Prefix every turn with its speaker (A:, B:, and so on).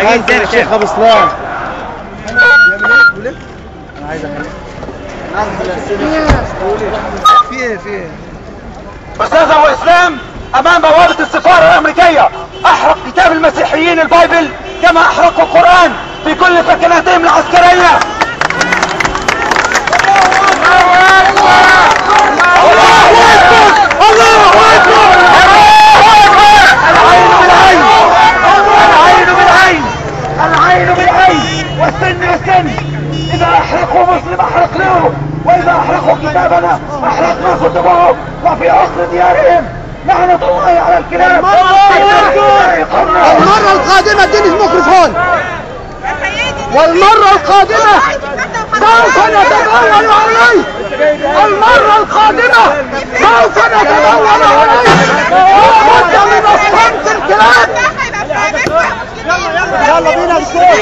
A: راجعين تاني.
B: الشيخ ابو اسلام. انا عايز اخليك. في ايه في ايه؟
C: استاذ ابو اسلام امام بوابه السفارة الامريكية احرق كتاب المسيحيين ال Bible كما احرقوا القران في كل ثكناتهم العسكرية. الله اكبر، الله اكبر، الله اكبر. العين بالعين، العين بالعين، العين بالعين، والسن بالسن. اذا احرقوا مسلم احرقناه، واذا احرقوا كتابنا احرقنا كتبهم وفي عصر ديارهم. لعنة الله على الكلاب.
D: المرة القادمة اديني الميكروفون. والمرة القادمة سوف نتبول عليه. المرة القادمة سوف نتبول عليه. لابد من الصمت الكلاب.
B: يلا بينا يا دكتور.